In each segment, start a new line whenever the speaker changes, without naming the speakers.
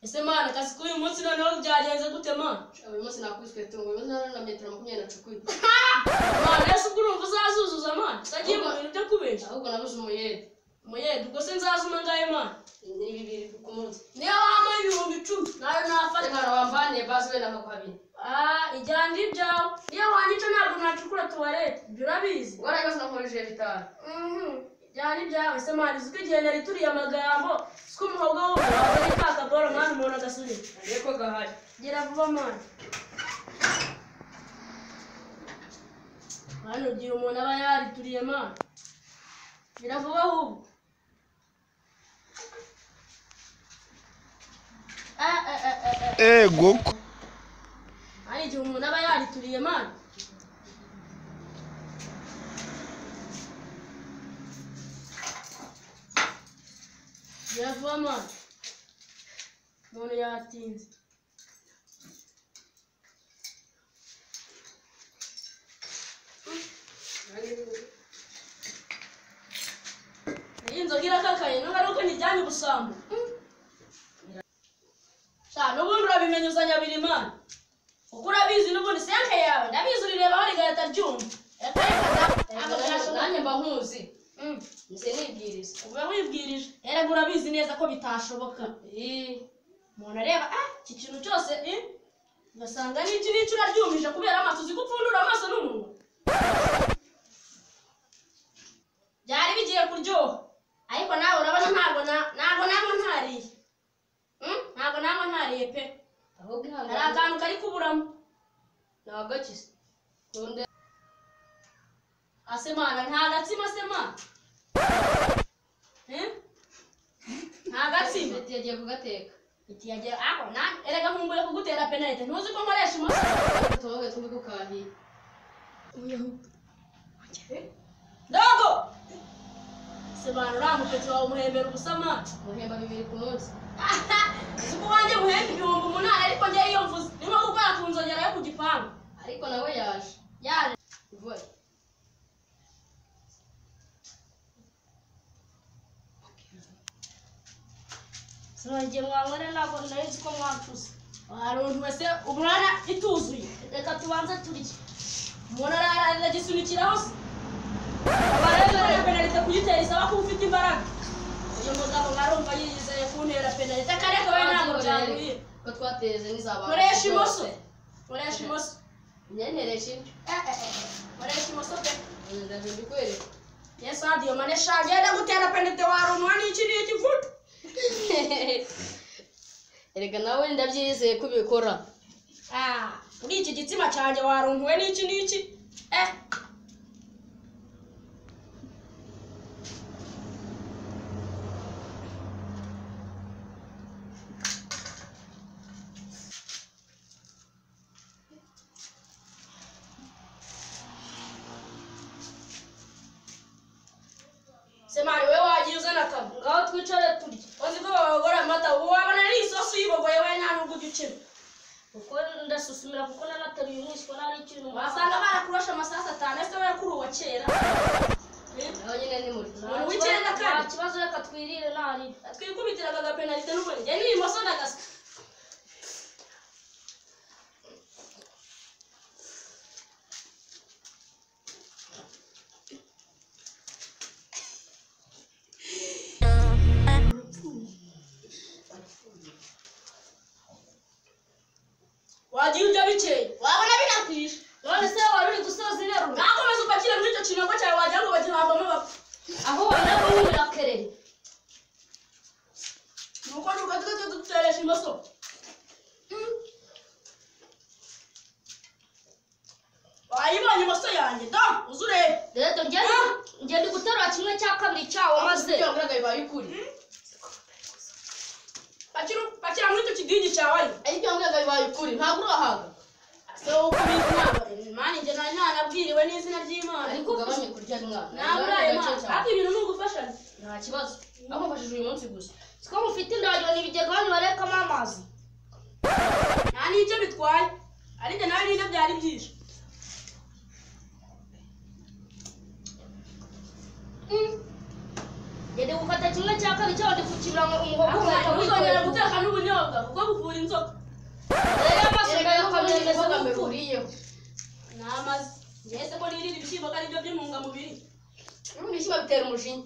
Ese mana akazi k'uyu munsi noneho byagenze gute mana?
Uyu munsi nakubiswe tungo, uyu munsi nari na metero 20 nacukuye.
Mana ese ubwo urumva uzazuzuza mana? Utagiye mu bintu byo kubesha.
Ahubwo nabuze umuyede.
Umuyede ubwo se nzazuma ngahe mana?
Ni 2 ku munsi.
Niyo wampa 10,000 nayo nafata.
Mana wamvaniye basi wenda nkaguha 2.
Ah, ijyana ibyawe. Niyo wanyica ntabwo nacukura tuwarete. Ibyo urabizi.
Warabizi nakoresheje 5.
Ijyana ibyawe se mana uzi ko igihe nari turiye amagambo siko umuhogo w'umuntu wazanye ka kaboro mwana umuntu agasubira.
Ariko gahari.
Gera vuba mana. Hano igihe umuntu aba yarituriye mana. Gera vuba ahubwo.
Ego.
Hari igihe umuntu aba yarituriye mana. Gera vuba mana. Umuntu yatinze. Iyi nzoga irakakaye nubwo ari uko nyijyanye ubusambo. Sha n'ubundi urabimenya uzanye abiri mana. Kuko urabizi n'ubundi senke yawe ndabizi urirebaho rigahita ryumva. Reka reka ntabwo byashoboka.
Nanjye mba nkuzi. Nse nibwiriza.
Uba wibwirije. Erega urabizi neza ko bitashoboka. Umuntu areba iki kintu cyose ugasanga n'iki n'iki uraryumije kubera amaso uzi ko upfundura amaso n'umunwa. Byari bigiye kuryoha. Ariko nawe urabona ntabwo ntabwo ntariye. Ntabwo ntabwo ntariye pe.
Ahubwo ihangane.
Hari akantu kari kuburamo.
Nagakize. Ntonde.
Ase mana nta gatsima se mana. Nta gatsima.
Iti yagiye kugateka.
Iti yagiye ako na erega nkumbuye kugutera penalty. Ntuzi ko nkoresha imoso.
Tubaga tumbi kukahiye.
Dogo. Se bana uramupeti wawe umuhembera ubusa mana.
Muhemba 2 ku munsi.
Uzi ko wanjye muhemba 8,000 ariko njye iyo mvuze ni nko gukora ku nzogera yo ku gipangu.
Ariko nawe yaje.
Yaje.
Vuba.
Sinongeye mwanywere ntabwo nari nzi ko mwacuze.
Waruntu wese umwana ituzuye.
Reka tubanze turye.
Umuntu aragisunikiraho se. Abareza penalite kuyitera isaba ko ufite imbaraga. Uyu mugabo ngarumva yiyizeye kuntera penalite akareka we ntabwo byamuye.
Ko twateze n'izaba.
Koresha imoso. Koresha imoso.
Nyenteresha indyo.
Koresha imoso pe.
Ndabikwereka.
Yesu adiyo mane shagenda gutera penalite warunwa n'iki n'iki vuta.
Erega nawe ndabyizeye ko ubikora.
Kuri iki gitsima cyanjye waruntuwe n'iki n'iki. Semari wewe wagiye uzana akantu.
Ngaho twicare turye.
Uzi ko babagora amata ubu wabona ari isosi yibogoye we nta nubwo ujya ukina.
Kuko ndasusumira kuko nanateruye umwishywa nari ikintu.
Wasanga barakurosha amasasu 5 ese we kuri uwa kera.
Naho nyine ni muri.
Umuntu w'icyenda kane.
Nta kibazo reka twirire ntari.
Twikubitiraga agapenalite n'ubundi. Njye ni imoso ndagasa. Wagiye urya bikeye wabona binakwishe.
None se wari uri gusoza interuro.
Nakomeza upakire muri icyo kinogo cyawe wagira ngo bagihambamo bapfa.
Aho wabona guhurira kerere.
Nuko nuko duteresha imoso. Wayibonye imoso yanjye da uzurebe.
Rero njye ndi guterura 1/2 cyawo maze.
Ibyo wabwiraga bibaye ukuri.
Pakira muri icyo kidigi cyawe ariko.
Ibyo wabwiraga bibaye ukuri ntabwo urahaga.
Se uko bizi ntabwo Imana njye nari nanabwiriwe n'izina ry'Imana.
Ariko ugabanye kurya mwana.
Ntabwo uraye Imana. Ariko ibintu ni ugufashanya.
Nta kibazo. Aho mfashije uyu munsi gusa.
Siko mufite indagira n'ibigega hano barekamo amazi.
Nta n'icyo bitwaye. Ariko nawe n'ibyo byari byinshi.
Ngende gukata kimwe cya kabiri cyo ndi kukibira ngo umuhogo ugahita
Uzongera
wikorera.
guteka n'ubunyobwa kuko buvura inzoka.
Rero amaso ndayakamye meze
Imboga mbere
nk'upfuye.
uriyeho.
Ni amazi. Mbese ko nirira ibishyimbo ko aribyo by'intungamubiri.
Ubundi ibishyimbo bitera umujinya.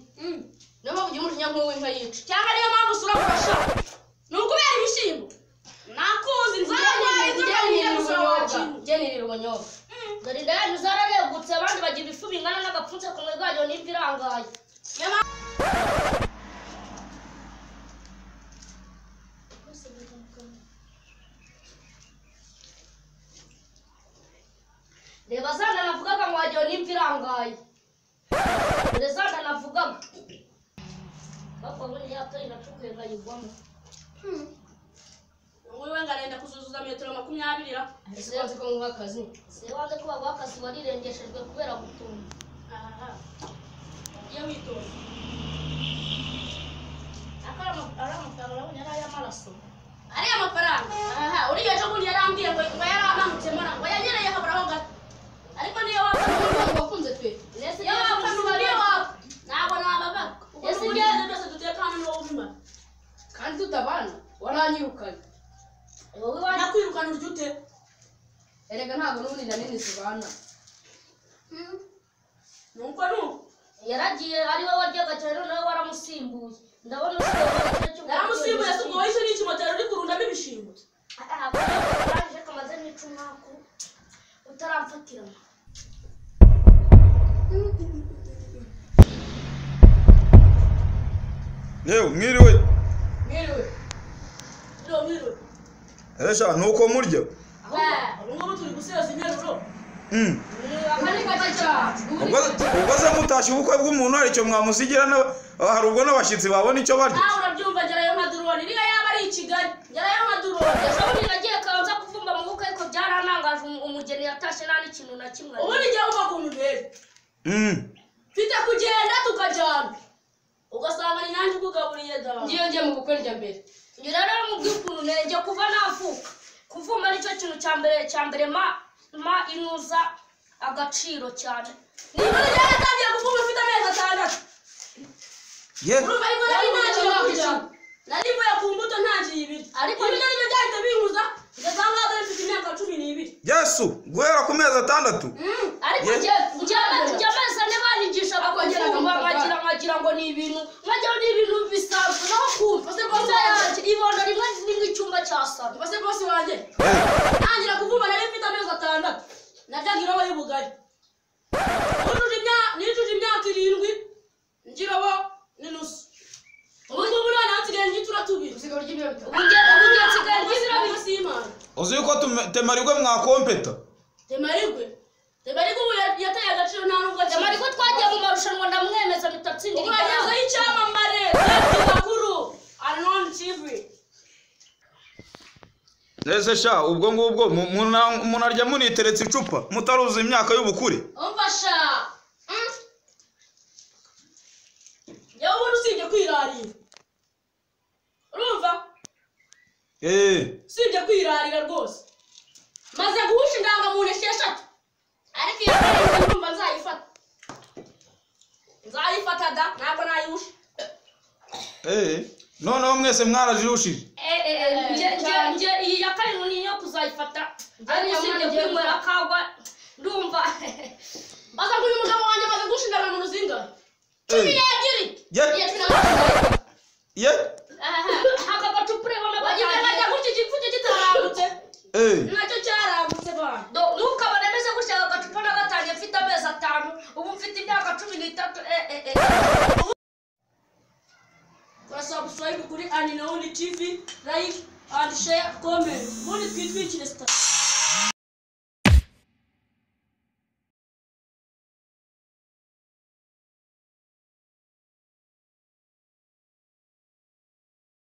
Niyo mpamvu ugira umujinya nk'uw'inka yica.
Cyangwa niyo mpamvu usura kurasha. Ni ukubera ibishyimbo. Nakuzi nzarwaye inzoka ngiye gusura wakintu.
Njye nirira ubunyobwa.
Dore inda yanyu zararegutse, abandi bagira ibifu bingana n'agapfunsi ku mwe bwayo n'imvi irangaye. Reba za nda navugaga ngo wagira n'imvi irangaye. Dore za nda navugaga. Papa we yataye nacukuye nkayigwamo.
Wowe ngarenda kuzuzuza metero 20 ra.
Ese wanze ko nguha akazi?
Se wanze ko baguha akazi warirengeshejwe kubera gutumba.
Aha. Iyo witonze.
Akora ari amafaranga urabona yari ay'amaraso.
Ariya mafaranga. Aha, uriya ejo bundi yarambwiye ngo yaramanutsemo ngo yanyereye haburaho gato. Ariko niyo wapfa
Ntabwo wakunze pe.
Nese
niyo wapfa niyo wapfa. Ntabwo nababara. Kuko
Ese
n'ubundi
njye-
ibyo byose duteka hano ni wowe ubimara.
Kandi tutabana waranyirukanye.
Wowe iwanyu
Nakwirukana urya ute?
Erega ntabwo n'ubundi na nini zibana.
Nuko nuko.
yaragiye ari wowe waryaga cyane noneho waramusimbuye. Ndabona usigaye ubona igice cy'ubwoko
Yaramusimbuye se ubwo wowe icyo ni ikimoteri uri kurundamo ibishingwe.
Akarangije kamaze nica umwaku utaramfatirana.
Yewe mwiriwe.
Mwiriwe.
Mwiriwe mwiriwe.
Esha nuko murya.
Ubu ngubu turi guseza interuro.
Akandi gake cyane.
Ubwo se mutashye ubukwe bw'umuntu hari icyo mwamusigira hari ubwo n'abashyitsi babona icyo barya.
Nawe urabyumva gerayo nka drone. Iriya yaba ari i Kigali. Gerayo nka drone.
Ejo bundi nagiye Kayanza kuvumba mu bukwe ariko byarantangaje umugeni yatashye nta n'ikintu na kimwe.
Ubundi njyewe uva ku ntubere. Mfite kugenda tukajyana. Ugasanga ni nanjye ukugaburiye da.
Ngiyo ngiye mu bukwe rya mbere.
Njye rero mubwire ukuntu nenge kuva navuka. Kuvumba nicyo kintu cya mbere ma inuza agaciro cyane.
Niba njyewe natangiye kuvumba mfite amezi 6.
Ye.
Urumva ariko nari ntangiye kurya. Nari mvuye ku mbuto ntangiye ibiri.
Ariko
Ibiryo nibyo byahita binkuza. Ngeze aho ngaho dore mfite imyaka 12.
Yesu guhera ku mezi 6.
Ariko
Ye.
njye amezi 4 banyigishaga
Akongera
kuvumba
akamukaga.
nkagira ngo ni ibintu nkagira ni ibintu bisanzwe naho kumva inda yanjye ibondo rimwe ni nk'icyumba cya salo.
Ubwo se bosi wanjye. Ntangira kuvumba nari mfite amezi 6. Naryaga irobo y'ubugari. Nujuje imyaka 7 ngirobo n'inusu. Ubu ngubu noneho nsigaye ngitura 2.
Usigaye urya ibiro bitatu.
Ubu njye nsigaye ndya ibiro
Ibiro simana.
Uzi yuko Temarigwe mwakompeta.
Temarigwe. Temarigwe ubu yataye agaciro nta nubwo akiri.
Temarigwe twagiye mu marushanwa ndamwemeza mpita ntsindira
Ubu
igare.
yagezeho icyamamare. Beti Bakuru. Anon TV.
Ese sha ubwo ngubwo munarya muniteretse icupa mutaruzi imyaka y'ubukure.
Umva sha. Yewe ubundi usibye kwirarira. Urumva? Usibye kwirarira rwose. Maze guhusha indangamuntu 6. Ariko iyo karindwi ndumva nzayifata. Nzayifata da ntabwo nayihusha.
Noneho mwese mwarajirushije.
Nje iyi ya karindwi ni iyo kuzayifata. Ariko usibye kwinywera akagwa ndumva.
Baza ngo uyu mugabo wanjye amaze guhusha indangamuntu zingahe? 12.
Ye.
Iya cumi na gatatu.
Ye.
Aka gacupa ureba
Wagize bajya gutya igipfu cye kitarambutse. Nacyo cyarambutse bana.
Ntukabone meze gutya aka gacupa nagatangiye mfite amezi 5 ubu mfite imyaka 13.
Kora subscribe kuri Aninawundi TV, like and share, comment. Ubundi twitwikire star.